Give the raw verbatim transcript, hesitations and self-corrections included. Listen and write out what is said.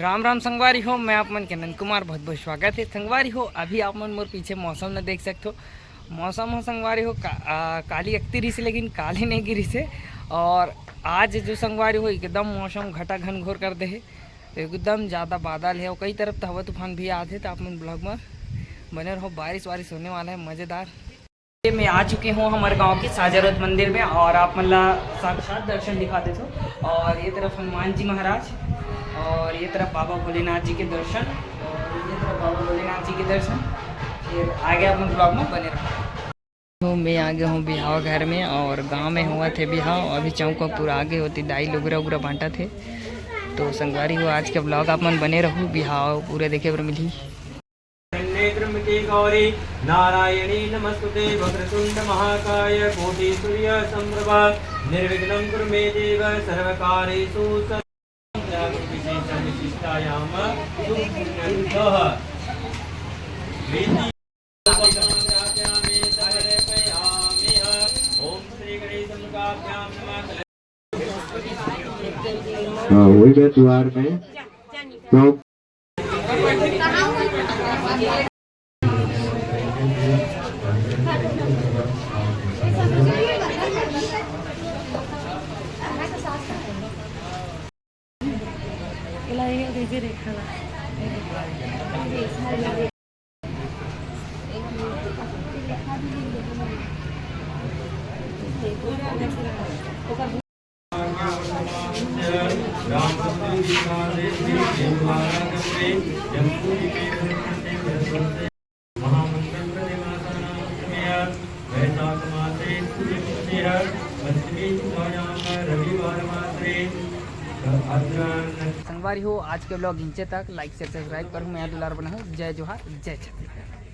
राम राम संगवारी हो, मैं आप मन के नंद कुमार, बहुत बहुत स्वागत है संगवारी हो। अभी आप मन मोर पीछे मौसम न देख सकते हो, मौसम हो संगवारी हो का, आ, काली अकती रहिस हे, लेकिन काली नहीं गिरिस हे। और आज जो संगवारी हो एकदम मौसम घटा घनघोर कर दे है, एकदम ज़्यादा बादल है और कई तरफ तो हवा तूफान भी आते, तो आप मन ब्लॉग में बने रहो, बारिश वारिश होने वाला है मज़ेदार। मैं आ चुके हूँ हमारे गांव के साजारोद मंदिर में और आप मन ला साक्षात दर्शन दिखा देते हो। और ये तरफ हनुमान जी महाराज और ये तरफ बाबा भोलेनाथ जी के दर्शन और ये तरफ बाबा भोलेनाथ जी के दर्शन। फिर आगे अपन ब्लॉग में बने रहो। तो मैं आ गया हूँ बिहाव घर में और गांव में हुआ थे बिहाव। अभी चौक वौक पूरा आगे होती दाई लुगरा उगरा बांटा थे। तो संगवारी हो, आज के ब्लॉग आप मन बने रहू, बिहाव पूरे देखे बर मिली। नेत्रम के गौरी नारायणी नमस्तुते वक्रतुंड महाकाय कोटि सूर्य संप्रभा निर्विघ्नं कुरु मे देव सर्वकारेषु सर्व विशिष्टायाम सुप्रसिद्धः प्रीति ओम श्री गणेश मुखाभ्याम नमः। हाँ, वही मैं द्वार में तो संगवारी हो, आज के ब्लॉग इंचे तक। लाइक शेयर सब्सक्राइब करूँ, मैं दुलार बनाऊँ। जय जोहार, जय छत्तीसगढ़।